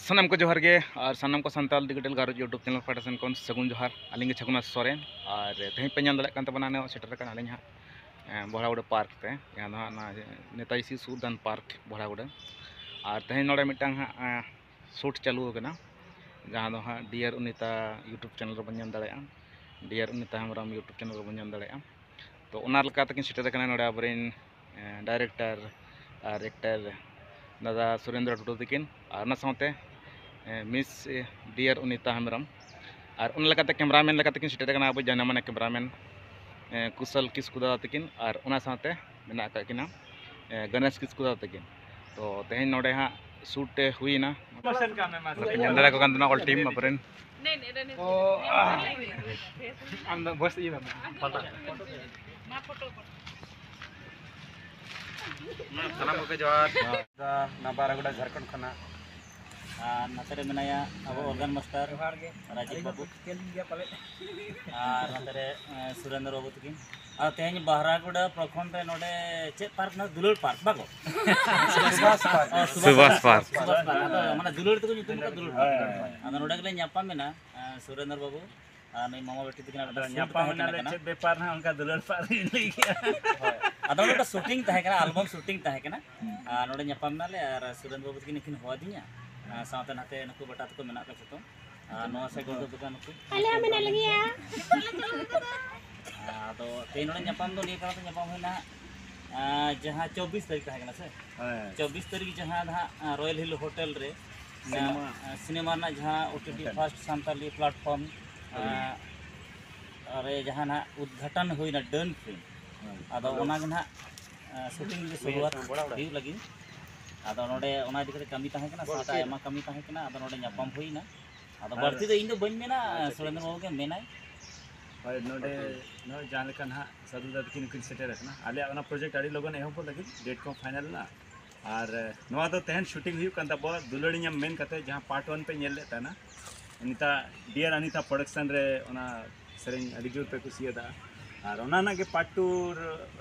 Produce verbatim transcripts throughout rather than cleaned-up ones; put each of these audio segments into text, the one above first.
ᱥᱟᱱᱟᱢ ᱠᱚ ᱡᱚᱦᱟᱨ ᱜᱮ, ᱟᱨ ᱥᱟᱱᱟᱢ ᱠᱚ ᱥᱟᱱᱛᱟᱲ ᱰᱤᱡᱤᱴᱟᱞ ᱜᱷᱟᱨᱚᱸᱡᱽ YouTube ᱪᱮᱱᱮᱞ ᱯᱟᱦᱴᱟ ᱥᱮᱱ ᱠᱷᱚᱱ ᱥᱟᱹᱜᱩᱱ ᱡᱚᱦᱟᱨ᱾ ᱟᱹᱞᱤᱧ ᱜᱮ ᱪᱷᱟᱜᱩᱱᱟᱛᱷ ᱥᱚᱨᱮᱱ, ᱟᱨ ᱛᱮᱦᱮᱧ ᱯᱮ ᱧᱮᱞ ᱫᱟᱲᱮᱭᱟᱜ ᱠᱟᱱ ᱛᱟᱵᱚᱱᱟ, ᱱᱚᱜᱼᱚᱭ ᱥᱮᱴᱮᱨ ᱟᱠᱟᱱ ᱟᱹᱞᱤᱧ ᱦᱟᱸᱜ, ᱮᱸ, ᱵᱚᱲᱦᱟᱜᱩᱰᱟᱹ ᱯᱟᱨᱠ ᱛᱮ, ᱡᱟᱦᱟᱸ ᱫᱚ ᱦᱟᱸᱜ ᱚᱱᱟ ᱱᱮᱛᱟᱡᱤ ᱥᱤᱥᱩ ᱩᱫᱽᱫᱟᱱ ᱯᱟᱨᱠ ᱵᱚᱲᱦᱟᱜᱩᱰᱟᱹ᱾ ᱟᱨ ᱛᱮᱦᱮᱧ ᱱᱚᱰᱮ ᱢᱤᱫᱴᱟᱝ ᱦᱟᱸᱜ, ᱮᱸ, ᱥᱩᱴ ᱪᱟᱹᱞᱩ ᱟᱠᱟᱱᱟ, ᱡᱟᱦᱟᱸ ᱫᱚ ᱦᱟᱸᱜ ᱰᱤᱭᱟᱨ ᱚᱱᱤᱛᱟ YouTube ᱪᱮᱱᱮᱞ ᱨᱮᱵᱚᱱ ᱧᱮᱞ ᱫᱟᱲᱮᱭᱟᱜᱼᱟ, ᱰᱤᱭᱟᱨ ᱚᱱᱤᱛᱟ ᱦᱮᱢᱵᱨᱚᱢ YouTube ᱪᱮᱱᱮᱞ ᱨᱮᱵᱚᱱ ᱧᱮᱞ ᱫᱟᱲᱮᱭᱟᱜᱼᱟ᱾ ᱛᱚ, ᱚᱱᱟ ᱞᱮᱠᱟ ᱛᱮᱠᱤᱱ ᱥᱮᱴᱮᱨ ᱟᱠᱟᱱᱟ ᱱᱚᱰᱮ ᱟᱵᱚᱨᱮᱱ, ᱮᱸ, ᱰᱟᱭᱨᱮᱠᱴᱚᱨ ᱟᱨ ᱮᱠᱴᱚᱨ ᱫᱟᱫᱟ ᱥᱩᱨᱮᱱᱫᱨᱚ ᱴᱩᱰᱩ ᱛᱟᱹᱠᱤᱱ, ᱟᱨ ᱚᱱᱟ ᱥᱟᱶᱛᱮ, ᱮᱸ, ᱢᱤᱥ, ᱮ, ᱰᱤᱭᱟᱨ ᱚᱱᱤᱛᱟ ᱦᱮᱢᱵᱨᱚᱢ, ᱟᱨ ᱚᱱᱟ ᱞᱮᱠᱟᱛᱮ ᱠᱮᱢᱨᱟᱢᱮᱱ ᱞᱮᱠᱟ ᱛᱮᱠᱤᱱ ᱥᱮᱴᱮᱨ ᱟᱠᱟᱱᱟ ᱟᱵᱚ ᱡᱟᱱᱟᱢᱟᱱᱟ ᱠᱮᱢᱨᱟᱢᱮᱱ, ᱮᱸ, ᱠᱩᱥᱚᱞ ᱠᱤᱥᱠᱩ ᱫᱟᱫᱟ ᱛᱟᱹᱠᱤᱱ, ᱟᱨ ᱚᱱᱟ ᱥᱟᱶᱛᱮ ᱢᱮᱱᱟᱜ ᱟᱠᱟᱫ ᱠᱤᱱᱟ, ᱮᱸ, ᱜᱚᱱᱮᱥ ᱠᱤᱥᱠᱩ ᱫᱟᱫᱟ ᱛᱟᱹᱠᱤᱱ᱾ ᱛᱚ, ᱛᱮᱦᱮᱧ ᱱᱚᱰᱮ ᱦᱟᱸᱜ ᱥᱩᱴ ᱮ ᱦᱩᱭᱮᱱᱟ᱾ ᱧᱮᱞ ᱫᱟᱲᱮ ᱠᱚ ᱠᱟᱱ ᱛᱟᱦᱮᱱᱟ all team ᱟᱵᱚᱨᱮᱱ᱾ ᱟᱢ ᱫᱚ ᱵᱚᱥ ᱤᱭᱟᱹ ᱢᱮ᱾ ᱥᱟᱱᱟᱢ ᱠᱚᱜᱮ ᱡᱚᱦᱟᱨ᱾ ᱱᱟᱵᱟᱨᱟᱜᱩᱰᱟ ᱡᱷᱟᱲᱠᱷᱚᱸᱰ ᱠᱷᱚᱱᱟᱜ᱾ ᱟᱨ ᱱᱚᱛᱮ ᱨᱮ ᱢᱮᱱᱟᱭᱟ ᱟᱵᱚ organ master ᱡᱚᱦᱟᱨ ᱜᱮ᱾ ᱨᱟᱡᱤᱵ ᱵᱟᱹᱵᱩ᱾ ᱠᱷᱮᱞ ᱜᱮᱭᱟ ᱯᱟᱞᱮ᱾ ᱟᱨ ᱱᱚᱛᱮ ᱨᱮ, ᱮ, ᱥᱩᱨᱮᱱᱫᱨᱚ ᱵᱟᱹᱵᱩ ᱛᱟᱹᱠᱤᱱ᱾ ᱟᱨ ᱛᱮᱦᱮᱧ ᱵᱟᱦᱨᱟᱜᱩᱰᱟ ᱯᱨᱚᱠᱷᱚᱸᱰ ᱨᱮ ᱱᱚᱰᱮ ᱪᱮᱫ ᱯᱟᱨᱠ ᱱᱟ? ᱫᱩᱞᱟᱹᱲ ᱯᱟᱨᱠ, ᱵᱟᱝ ᱜᱚ? ᱥᱩᱵᱷᱟᱥ ᱯᱟᱨᱠ᱾ ᱚ, ᱥᱩᱵᱷᱟᱥ ᱥᱩᱵᱷᱟᱥ ᱯᱟᱨᱠ᱾ ᱯᱟᱨᱠ᱾ ᱥᱩᱵᱷᱟᱥ ᱯᱟᱨᱠ᱾ ᱟᱫᱚ ᱢᱟᱱᱮ ᱫᱩᱞᱟᱹᱲ ᱛᱮᱠᱚ ᱧᱩᱛᱩᱢ ᱠᱟᱫᱟ ᱫᱩᱞᱟᱹᱲ ᱯᱟᱨᱠ᱾ ᱦᱳᱭ, ᱦᱳᱭ, ᱦᱳᱭ᱾ ᱟᱫᱚ ᱱᱚᱰᱮ ᱜᱮᱞᱮ ᱧᱟᱯᱟᱢ ᱮᱱᱟ, ᱮ, ᱥᱩᱨᱮᱱᱫᱨᱚ ᱵᱟᱹᱵᱩ ᱟᱨ ᱱᱩᱭ ᱢᱟᱢᱟ ᱵᱤᱴᱤ ᱛᱟᱹᱠᱤᱱᱟᱜ ᱟᱫᱚ ᱢᱤᱫᱴᱟᱝ ᱧᱟᱯᱟᱢ ᱥᱩᱴ ᱛᱟᱦᱮᱸ ᱮᱱᱟᱞᱮ ᱠᱟᱱᱟ᱾ ᱪᱮᱫ ᱵᱮᱯᱟᱨ ᱱᱟᱜ ᱚᱱᱠᱟ ᱫᱩᱞᱟᱹᱲ ᱯᱟᱨᱠ ᱞᱤᱧ ᱞᱟᱹᱭ ᱠᱮᱜᱼᱟ᱾ ᱦᱳᱭ᱾ ᱟᱫᱚ ᱱᱚᱰᱮ ᱥᱩᱴᱤᱝ ᱛᱟᱦᱮᱸ ᱠᱟᱱᱟ, ᱟᱞᱵᱟᱢ ᱥᱩᱴᱤᱝ ᱛᱟᱦᱮᱸ ᱠᱟᱱᱟ᱾ ᱟᱨ ᱱᱚᱰᱮ ᱧᱟᱯᱟᱢ ᱮᱱᱟᱞᱮ ᱟᱨ ᱥᱩᱨᱮᱱᱫᱨᱚ ᱵᱟᱹᱵᱩ ᱛᱟᱹᱠᱤᱱ ᱠᱤᱱ ᱦᱚᱦᱚ ᱟᱹᱫᱤᱧᱟ᱾ ᱟᱨ ᱥᱟᱶᱛᱮ ᱱᱟᱛᱮ ᱱᱩᱠᱩ ᱵᱮᱴᱟ ᱛᱟᱠᱚ ᱢᱮᱱᱟᱜ ᱠᱚᱣᱟ ᱡᱷᱚᱛᱚ᱾ ᱟᱨ ᱱᱚᱣᱟ ᱥᱟᱭᱤᱰ ᱨᱮᱫᱚ ᱫᱚᱠᱟᱱ ᱠᱚ᱾ ᱟᱞᱮ ᱦᱚᱸ ᱢᱮᱱᱟᱜ ᱞᱮᱜᱮᱭᱟ᱾ ᱟᱫᱚ ᱛᱮᱦᱮᱧ ᱱᱚᱰᱮ ᱧᱟᱯᱟᱢ ᱫᱚ ᱱᱤᱭᱟᱹ ᱠᱟᱨᱚᱱ ᱛᱮ ᱧᱟᱯᱟᱢ ᱦᱩᱭᱱᱟ, ᱟᱨ, ᱡᱟᱦᱟᱸ ᱪᱚᱵᱵᱤᱥ ᱛᱟᱹᱨᱤᱠᱷ ᱛᱟᱦᱮᱸ ᱠᱟᱱᱟ ᱥᱮ? ᱦᱮᱸ᱾ ᱪᱚᱵᱵᱤᱥ ᱛᱟᱹᱨᱤᱠᱷ ᱡᱟᱦᱟᱸ ᱫᱚ ᱦᱟᱸᱜ, ᱟᱨ, Royal Hill Hotel ᱨᱮ, ᱥᱤᱱᱮᱢᱟ᱾ ᱟᱨ, ᱥᱤᱱᱮᱢᱟ ᱨᱮᱱᱟᱜ ᱡᱟᱦᱟᱸ OTT hotel. First Santali platform, ᱦᱳᱭ᱾ ᱟᱨ, ᱨᱮ ᱡᱟᱦᱟᱸ ᱱᱟᱜ ᱩᱫᱽᱜᱷᱟᱴᱚᱱ ᱦᱩᱭᱱᱟ, ᱰᱟᱹᱱ ᱯᱷᱤᱞᱢ᱾ ᱦᱳᱭ᱾ ᱟᱫᱚ ᱦᱮᱞᱳ᱾ ᱚᱱᱟ ᱜᱮ ᱱᱟᱦᱟᱜ, ᱟᱨ, ᱥᱩᱴᱤᱝ ᱜᱮ ᱥᱩᱨᱩᱣᱟᱛ ᱦᱩᱭᱩᱜ ᱞᱟᱹᱜᱤᱫ᱾ ᱟᱫᱚ ᱱᱚᱰᱮ ᱚᱱᱟ ᱤᱫᱤ ᱠᱟᱛᱮ ᱠᱟᱹᱢᱤ ᱛᱟᱦᱮᱸ ᱠᱟᱱᱟ, ᱵᱚᱞ ᱥᱟᱶᱛᱮ ᱠᱷᱮᱞ᱾ ᱟᱭᱢᱟ ᱠᱟᱹᱢᱤ ᱛᱟᱦᱮᱸ ᱠᱟᱱᱟ, ᱟᱫᱚ ᱱᱚᱰᱮ ᱧᱟᱯᱟᱢ ᱦᱩᱭᱱᱟ᱾ ᱟᱫᱚ ᱟᱨ ᱵᱟᱹᱲᱛᱤ ᱫᱚ ᱤᱧ ᱫᱚ ᱵᱟᱹᱧ ᱢᱮᱱᱟ, ᱟᱪᱪᱷᱟ, ᱴᱷᱤᱠ ᱥᱩᱨᱮᱱᱫᱨᱚ ᱟᱪᱷᱮ᱾ ᱵᱟᱹᱵᱩ ᱜᱮ ᱢᱮᱱᱟᱭ᱾ ᱦᱳᱭ, ᱱᱚᱰᱮ ᱱᱚᱜᱼᱚᱭ ᱡᱟᱦᱟᱸ ᱞᱮᱠᱟ ᱱᱟᱦᱟᱜ ᱥᱟᱹᱫᱷᱩ ᱫᱟᱫᱟ ᱛᱟᱹᱠᱤᱱ ᱠᱤᱱ ᱥᱮᱴᱮᱨ ᱟᱠᱟᱱᱟ, ᱟᱞᱮᱭᱟᱜ ᱚᱱᱟ project ᱟᱹᱰᱤ ᱞᱚᱜᱚᱱ ᱮᱦᱚᱵᱚᱜ ᱞᱟᱹᱜᱤᱫ, date ᱠᱚ final ᱮᱱᱟ᱾ ᱟᱨ, ᱮ, ᱱᱚᱣᱟ ᱫᱚ ᱛᱮᱦᱮᱧ shooting ᱦᱩᱭᱩᱜ ᱠᱟᱱ ᱛᱟᱵᱚᱣᱟ ᱫᱩᱞᱟᱹᱲᱤᱧᱟᱢ ᱢᱮᱱ ᱠᱟᱛᱮ, ᱡᱟᱦᱟᱸ part one ᱯᱮ ᱧᱮᱞ ᱞᱮᱫ ᱛᱟᱦᱮᱱᱟ, ᱱᱤᱛᱟᱜ Dear Anita Production ᱨᱮ ᱚᱱᱟ ᱥᱮᱨᱮᱧ ᱟᱹᱰᱤ ᱡᱳᱨ ᱯᱮ ᱠᱩᱥᱤᱭᱟᱫᱟ᱾ ᱟᱨ ᱚᱱᱟ ᱨᱮᱱᱟᱜ ᱜᱮ part two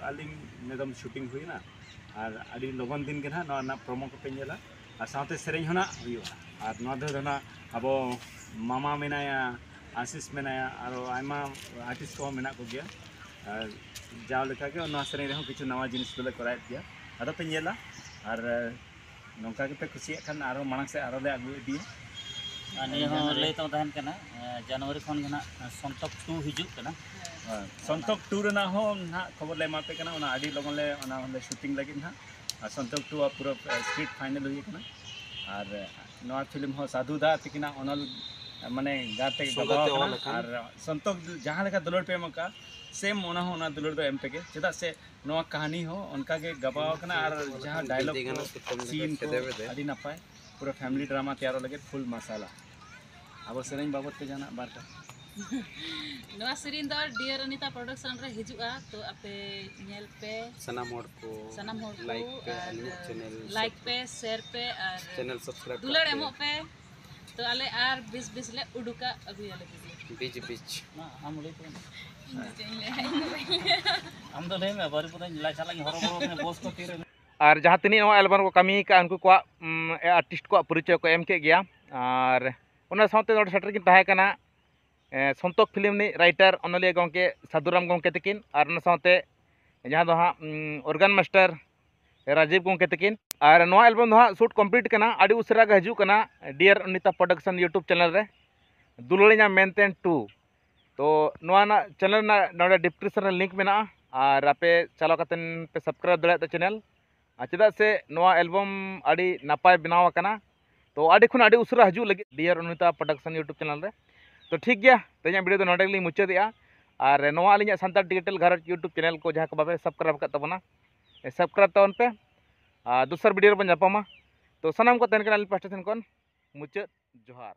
ᱟᱹᱞᱤᱧ ᱱᱤᱫᱚᱢ shooting ᱦᱩᱭᱱᱟ᱾ ᱟᱨ ᱟᱹᱰᱤ ᱞᱚᱜᱚᱱ ᱫᱤᱱ ᱜᱮ ᱱᱟᱦᱟᱜ ᱱᱚᱣᱟ ᱨᱮᱱᱟᱜ promo ᱠᱚᱯᱮ ᱧᱮᱞᱟ᱾ ᱟᱨ ᱥᱟᱶᱛᱮ ᱥᱮᱨᱮᱧ ᱦᱚᱸ ᱱᱟᱜ ᱦᱩᱭᱩᱜᱼᱟ᱾ ᱟᱨ ᱱᱚᱣᱟ ᱫᱚ ᱱᱟᱜ ᱟᱵᱚ ᱢᱟᱢᱟ ᱢᱮᱱᱟᱭᱟ, ᱟᱥᱤᱥ ᱢᱮᱱᱟᱭᱟ, ᱟᱨᱚ ᱟᱭᱢᱟ ᱟᱨᱴᱤᱥᱴ ᱠᱚᱦᱚᱸ ᱢᱮᱱᱟᱜ ᱠᱚᱜᱮᱭᱟ᱾ ᱟᱨ ᱡᱟᱣ ᱞᱮᱠᱟᱜᱮ ᱱᱚᱣᱟ ᱥᱮᱨᱮᱧ ᱨᱮᱦᱚᱸ ᱠᱤᱪᱷᱩ ᱱᱟᱣᱟ ᱡᱤᱱᱤᱥ ᱫᱚᱞᱮ ᱠᱚᱨᱟᱣᱮᱫ ᱜᱮᱭᱟ᱾ ᱟᱫᱚ ᱯᱮ ᱧᱮᱞᱟ, ᱟᱨ ᱱᱚᱝᱠᱟ ᱜᱮᱯᱮ ᱠᱩᱥᱤᱭᱟᱜ ᱠᱷᱟᱱ ᱟᱨᱦᱚᱸ ᱢᱟᱲᱟᱝ ᱥᱮᱫ ᱟᱨᱦᱚᱸ ᱞᱮ ᱟᱹᱜᱩ ᱤᱫᱤᱭᱟ᱾ ᱟᱨ ᱱᱤᱭᱟᱹ ᱦᱚᱸ ᱡᱟᱦᱟᱸ ᱨᱮ ᱞᱟᱹᱭ ᱛᱟᱵᱚ ᱛᱟᱦᱮᱱ ᱠᱟᱱᱟ, ᱡᱟᱱᱩᱣᱟᱨᱤ ᱠᱷᱚᱱ ᱜᱮ ᱱᱟᱜ ᱥᱚᱱᱛᱚᱠ ᱴᱩ ᱦᱤᱡᱩᱜ ᱠᱟᱱᱟ᱾ ᱦᱮᱸ, ᱥᱚᱱᱛᱚᱠ ᱴᱩ ᱨᱮᱱᱟᱜ ᱦᱚᱸ ᱱᱟᱦᱟᱜ ᱠᱷᱚᱵᱚᱨ ᱞᱮ ᱮᱢᱟ ᱯᱮ ᱠᱟᱱᱟ, ᱚᱱᱟ ᱟᱹᱰᱤ ᱞᱚᱜᱚᱱ ᱞᱮ ᱚᱱᱟ ᱦᱚᱸᱞᱮ ᱥᱩᱴᱤᱝ ᱞᱟᱹᱜᱤᱫ ᱱᱟᱦᱟᱜ᱾ ᱟᱨ ᱥᱚᱱᱛᱚᱠ ᱴᱩ ᱟᱜ ᱯᱩᱨᱟᱹ ᱥᱠᱨᱤᱯᱴ ᱯᱷᱟᱭᱱᱟᱞ ᱦᱩᱭ ᱟᱠᱟᱱᱟ᱾ ᱟᱨ ᱱᱚᱣᱟ ᱯᱷᱤᱞᱢ ᱦᱚᱸ ᱥᱟᱫᱷᱩ ᱫᱟ ᱛᱟᱹᱠᱤᱱᱟᱜ ᱚᱱᱚᱞ, ᱢᱟᱱᱮ, ᱜᱟᱨ ᱛᱮ ᱥᱚᱸᱜᱮ ᱜᱟᱵᱟᱣ ᱛᱮ ᱚᱞ ᱟᱠᱟᱱᱟ᱾ ᱟᱠᱟᱱ᱾ ᱟᱨ ᱥᱚᱱᱛᱚᱠ ᱡᱟᱦᱟᱸ ᱞᱮᱠᱟ ᱫᱩᱞᱟᱹᱲ ᱯᱮ ᱮᱢ ᱟᱠᱟᱫ, ᱥᱮᱢ ᱚᱱᱟ ᱦᱚᱸ ᱚᱱᱟ ᱫᱩᱞᱟᱹᱲ ᱫᱚ ᱮᱢ ᱯᱮᱜᱮ, ᱪᱮᱫᱟᱜ ᱥᱮ ᱱᱚᱣᱟ ᱠᱟᱹᱦᱱᱤ ᱦᱚᱸ ᱚᱱᱠᱟ ᱜᱮ ᱜᱟᱵᱟᱣ ᱟᱠᱟᱱᱟ᱾ ᱟᱨ ᱡᱟᱦᱟᱸ ᱰᱟᱭᱞᱚᱜ ᱠᱚ, ᱥᱤᱱ ᱠᱚ ᱟᱹᱰᱤ ᱱᱟᱯᱟᱭ᱾ ᱯᱩᱨᱟᱹ ᱯᱷᱮᱢᱤᱞᱤ ᱰᱨᱟᱢᱟ ᱛᱮᱭᱟᱨᱚᱜ ᱞᱟᱹᱜᱤᱫ ᱯᱷᱩᱞ ᱢᱟᱥᱟᱞᱟ᱾ ᱟᱵᱚ ᱥᱮᱨᱮᱧ ᱵᱟᱵᱚᱫ ᱛᱮ ᱡᱟᱦᱟᱱᱟᱜ ᱵᱟᱨ ᱠᱟᱛᱷᱟ? ᱱᱚᱣᱟ ᱥᱮᱨᱮᱧ ᱫᱚ ᱰᱤᱭᱟᱨ ᱚᱱᱤᱛᱟ ᱯᱨᱚᱰᱟᱠᱥᱚᱱ ᱨᱮ ᱦᱤᱡᱩᱜᱼᱟ, ᱛᱚ ᱟᱯᱮ ᱧᱮᱞ ᱯᱮ᱾ ᱥᱟᱱᱟᱢ ᱦᱚᱲ ᱠᱚ ᱥᱟᱱᱟᱢ ᱦᱚᱲ ᱠᱚ ᱞᱟᱭᱤᱠ ᱯᱮ, ᱟᱨ ᱟᱹᱞᱤᱧᱟᱜ ᱪᱮᱱᱮᱞ ᱞᱟᱭᱤᱠ ᱯᱮ, ᱥᱮᱭᱟᱨ ᱯᱮ ᱟᱨ ᱪᱮᱱᱮᱞ ᱥᱟᱵᱥᱠᱨᱟᱭᱤᱵ ᱫᱩᱞᱟᱹᱲ ᱠᱟᱜ ᱯᱮ᱾ ᱮᱢᱚᱜ ᱯᱮ᱾ ᱛᱚ ᱟᱞᱮ ᱟᱨ ᱵᱤᱥ ᱵᱤᱥ ᱞᱮ ᱩᱰᱩᱠᱟ, ᱟᱹᱜᱩᱭᱟᱞᱮ ᱵᱤᱡ ᱵᱤᱡ᱾ ᱢᱟ, ᱟᱢ ᱞᱟᱹᱭ ᱛᱟᱵᱚᱱ ᱢᱮ᱾ ᱤᱧ ᱫᱚ ᱪᱮᱫ ᱤᱧ ᱞᱟᱹᱭᱟ? ᱤᱧ ᱫᱚ ᱵᱟᱹᱧ ᱞᱟᱹᱭᱟ᱾ ᱟᱢ ᱫᱚ ᱞᱟᱹᱭ ᱢᱮ, ᱵᱟᱹᱨᱤ ᱯᱩᱨᱟᱹᱧ ᱞᱟᱪᱟ ᱞᱟᱝ ᱦᱚᱨᱚᱵᱚᱨᱚ ᱢᱮ, ᱵᱚᱥ ᱠᱚ ᱛᱤᱨᱮ? ᱟᱨ ᱡᱟᱦᱟᱸ ᱛᱤᱱᱟᱹᱜ ᱱᱚᱣᱟ ᱮᱞᱵᱟᱢ ᱨᱮᱠᱚ ᱠᱟᱹᱢᱤ ᱟᱠᱟᱫ, ᱩᱱᱠᱩ ᱠᱚᱣᱟᱜ, ᱩᱢ, ᱮ, ᱟᱨᱴᱤᱥᱴ ᱠᱚᱣᱟᱜ ᱯᱚᱨᱤᱪᱚᱭ ᱠᱚ ᱮᱢ ᱠᱮᱫ ᱜᱮᱭᱟ᱾ ᱟᱨ ᱚᱱᱟ ᱥᱟᱶᱛᱮ ᱱᱚᱰᱮ ᱥᱮᱴᱮᱨ ᱠᱤᱱ ᱛᱟᱦᱮᱸ ᱠᱟᱱᱟ, ᱮ, ᱥᱚᱱᱛᱚᱠ ᱯᱷᱤᱞᱢ ᱨᱤᱱᱤᱡ ᱨᱟᱭᱴᱟᱨ ᱚᱱᱚᱞᱤᱭᱟᱹ ᱜᱚᱢᱠᱮ ᱥᱟᱹᱫᱷᱩᱨᱟᱢ ᱜᱚᱢᱠᱮ ᱛᱟᱹᱠᱤᱱ, ᱟᱨ ᱚᱱᱟ ᱥᱟᱶᱛᱮ ᱡᱟᱦᱟᱸ ᱫᱚ ᱦᱟᱸᱜ, ᱩᱢ, ᱚᱨᱜᱟᱱ ᱢᱟᱥᱴᱟᱨ ᱨᱟᱡᱤᱵᱽ ᱜᱚᱢᱠᱮ ᱛᱟᱹᱠᱤᱱ᱾ ᱟᱨ ᱱᱚᱣᱟ ᱮᱞᱵᱟᱢ ᱫᱚ ᱦᱟᱸᱜ ᱥᱩᱴ ᱠᱚᱢᱯᱞᱤᱴ ᱠᱟᱱᱟ, ᱟᱹᱰᱤ ᱩᱥᱟᱹᱨᱟ ᱜᱮ ᱦᱤᱡᱩᱜ ᱠᱟᱱᱟ ᱰᱤᱭᱟᱨ ᱚᱱᱤᱛᱟ ᱯᱨᱚᱰᱟᱠᱥᱚᱱ YouTube ᱪᱮᱱᱮᱞ ᱨᱮ, ᱫᱩᱞᱟᱹᱲᱤᱧᱟ ᱢᱮᱱᱛᱮ ᱴᱩ᱾ ᱛᱚ ᱱᱚᱣᱟ ᱨᱮᱱᱟᱜ ᱪᱮᱱᱮᱞ ᱨᱮᱱᱟᱜ ᱱᱚᱰᱮ ᱰᱤᱥᱠᱨᱤᱯᱥᱚᱱ ᱨᱮ ᱞᱤᱝᱠ ᱢᱮᱱᱟᱜᱼᱟ, ᱟᱨ ᱟᱯᱮ ᱪᱟᱞᱟᱣ ᱠᱟᱛᱮ ᱯᱮ ᱥᱟᱵᱥᱠᱨᱟᱭᱤᱵ ᱫᱟᱲᱮᱭᱟᱜᱼᱟ ᱪᱮᱱᱮᱞ᱾ ᱟᱨ ᱪᱮᱫᱟᱜ ᱥᱮ ᱱᱚᱣᱟ ᱮᱞᱵᱟᱢ ᱟᱹᱰᱤ ᱱᱟᱯᱟᱭ ᱵᱮᱱᱟᱣ ᱟᱠᱟᱱᱟ, ᱛᱚ ᱟᱹᱰᱤ ᱠᱷᱚᱱ ᱟᱹᱰᱤ ᱩᱥᱟᱹᱨᱟ ᱦᱤᱡᱩᱜ ᱞᱟᱹᱜᱤᱫ ᱰᱤᱭᱟᱨ ᱚᱱᱤᱛᱟ ᱯᱨᱚᱰᱟᱠᱥᱚᱱ YouTube ᱪᱮᱱᱮᱞ ᱨᱮ᱾ ᱛᱚ ᱴᱷᱤᱠ ᱜᱮᱭᱟ, ᱛᱮᱦᱮᱧᱟᱜ ᱵᱷᱤᱰᱤᱭᱳ ᱫᱚ ᱱᱚᱰᱮ ᱜᱮᱞᱤᱧ ᱢᱩᱪᱟᱹᱫᱮᱜᱼᱟ᱾ ᱟᱨ ᱱᱚᱣᱟ ᱟᱹᱞᱤᱧᱟᱜ ᱥᱟᱱᱛᱟᱲ ᱰᱤᱡᱤᱴᱟᱞ ᱜᱷᱟᱨᱚᱸᱡᱽ YouTube ᱪᱮᱱᱮᱞ ᱠᱚ ᱡᱟᱦᱟᱸ ᱠᱚ ᱵᱟᱯᱮ ᱥᱟᱵᱥᱠᱨᱟᱭᱤᱵ ᱟᱠᱟᱫ ᱛᱟᱵᱚᱱᱟ, ᱥᱟᱵᱥᱠᱨᱟᱭᱤᱵ ᱛᱟᱵᱚᱱ ᱯᱮ᱾ ᱟᱨ ᱫᱚᱥᱟᱨ ᱵᱷᱤᱰᱤᱭᱳ ᱨᱮᱵᱚᱱ ᱧᱟᱯᱟᱢᱟ᱾ ᱛᱚ ᱥᱟᱱᱟᱢ ᱠᱚ ᱛᱟᱦᱮᱱ ᱠᱟᱱᱟ ᱟᱹᱞᱤᱧ ᱯᱟᱥᱴᱟ ᱥᱮᱱ ᱠᱷᱚᱱ ᱢᱩᱪᱟᱹᱫ ᱡᱚᱦᱟᱨ᱾